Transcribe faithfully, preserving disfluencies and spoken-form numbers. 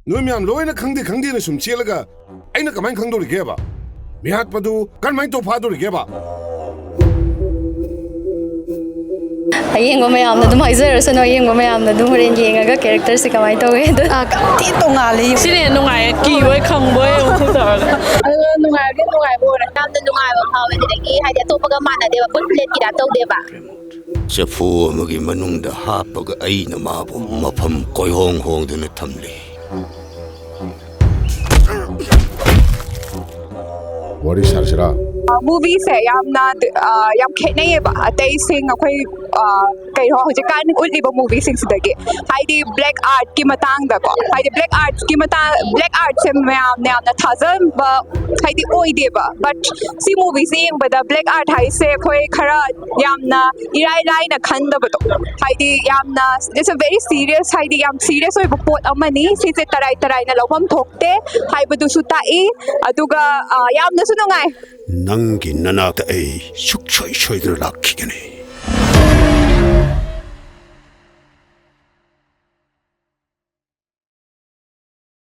ꯅꯣꯏ ꯃꯌꯥꯝ ꯂꯣꯏꯅ ꯈꯪꯗꯦ ꯈꯪꯗꯦꯅ ꯁꯨꯝ ꯆꯦꯜꯂꯒ ꯑꯩꯅ ꯀꯃꯥꯏꯅ ꯈꯪꯗꯧꯔꯤꯒꯦꯕ? ꯃꯤꯍꯥꯠꯄꯗꯨ ꯀꯔꯝꯍꯥꯏꯅ ꯇꯧ ꯐꯥꯗꯧꯔꯤꯒꯦꯕ? ꯑꯌꯦꯡꯕ ꯃꯌꯥꯝꯅ ꯑꯗꯨꯝ ꯍꯥꯏꯖꯔꯁꯅꯨ, ꯑꯌꯦꯡꯕ ꯃꯌꯥꯝꯅ ꯑꯗꯨꯝ ꯍꯣꯔꯦꯟ ꯌꯦꯡꯉꯒ ꯀꯦꯔꯦꯛꯇꯔꯁꯦ ꯀꯃꯥꯏꯅ ꯇꯧꯋꯦ ꯑꯗꯣ꯫ ꯌꯥꯝ ꯊꯤ ꯇꯣꯡꯉꯥꯜꯂꯤ꯫ ꯁꯤꯅ ꯍꯦꯟꯅ ꯅꯨꯡꯉꯥꯏꯌꯦ, ꯀꯤꯕꯣꯏ ꯈꯪꯕꯣꯏ ꯑꯃꯨꯛ ꯇꯧꯔꯒ꯫ ꯑꯗꯨꯒ ꯅꯨꯡꯉꯥꯏꯔꯗꯤ ꯅꯨꯡꯉꯥꯏꯕ ꯑꯣꯏꯔꯦ꯫ ꯌꯥꯝꯅ ꯅꯨꯡꯉꯥꯏꯕ ꯐꯥꯎꯋꯦ꯫ ꯑꯗꯨꯗꯒꯤ ꯍꯥꯏꯗꯤ ꯑꯇꯣꯞꯄꯒ ꯃꯥꯟꯅꯗꯦꯕ, ꯄꯨꯟ ꯄ꯭ꯂꯦꯠꯀꯤ ꯇꯥꯏꯞ ꯇꯧꯗꯦꯕ꯫ ꯆꯐꯨ ꯑꯃꯒꯤ ꯃꯅꯨꯡꯗ ꯍꯥꯞꯄꯒ ꯑꯩꯅ ꯃꯥꯕꯨ ꯃꯐꯝ ꯀꯣꯏꯍꯣꯡ ꯍꯣꯡꯗꯅ ꯊꯝꯂꯤ꯫ ꯋꯥꯔꯤ ꯁꯥꯔꯁꯤꯔꯥ? ꯃꯨꯚꯤꯁꯦ ꯌꯥꯝꯅ ꯑ, ꯌꯥꯝ ꯈꯦꯠꯅꯩꯌꯦꯕ ꯑꯇꯩꯁꯤꯡ ꯑꯩꯈꯣꯏ ꯑ, ꯀꯩꯅꯣ ꯍꯧꯖꯤꯛꯀꯥꯟ ꯎꯠꯂꯤꯕ ꯃꯨꯚꯤꯁꯤꯡꯁꯤꯗꯒꯤ꯫ ꯍꯥꯏꯗꯤ ꯕ꯭ꯂꯦꯛ ꯑꯥꯔꯠꯀꯤ ꯃꯇꯥꯡꯗꯀꯣ, ꯍꯥꯏꯗꯤ ꯕ꯭ꯂꯦꯛ ꯑꯥꯔꯠꯀꯤ ꯃꯇꯥꯡ ꯕ꯭ꯂꯦꯛ ꯑꯥꯔꯠꯁꯦ ꯃꯌꯥꯝꯅ ꯌꯥꯝꯅ ꯊꯥꯖꯕ ꯍꯥꯏꯗꯤ ꯑꯣꯏꯗꯦꯕ꯫ ꯕꯠ ꯁꯤ ꯃꯨꯚꯤꯁꯦ ꯌꯦꯡꯕꯗ ꯕ꯭ꯂꯦꯛ ꯑꯥꯔꯠ ꯍꯥꯏꯁꯦ ꯑꯩꯈꯣꯏ ꯈꯔ ꯌꯥꯝꯅ ꯏꯔꯥꯏ ꯂꯥꯏꯅ ꯈꯟꯗꯕꯗꯣ, ꯍꯥꯏꯗꯤ ꯌꯥꯝꯅ it's a very serious, ꯍꯥꯏꯗꯤ ꯌꯥꯝ ꯁꯤꯔꯤꯌꯁ ꯑꯣꯏꯕ ꯄꯣꯠ ꯑꯃꯅꯤ꯫ ꯁꯤꯁꯦ ꯇꯔꯥꯏ ꯇꯔꯥꯏꯅ ꯂꯧꯐꯝ ꯊꯣꯛꯇꯦ ꯍꯥꯏꯕꯗꯨꯁꯨ ꯇꯥꯛꯏ꯫ ꯑꯗꯨꯒ ꯑ, ꯌꯥꯝꯅꯁꯨ ꯅꯨꯡꯉꯥꯏ꯫ ꯅꯪꯒꯤ ꯅꯅꯥꯛꯇ ꯑꯩ ꯁꯨꯛꯁꯣꯏ ꯁꯣꯏꯗꯅ ꯂꯥꯛꯈꯤꯒꯅꯤ꯫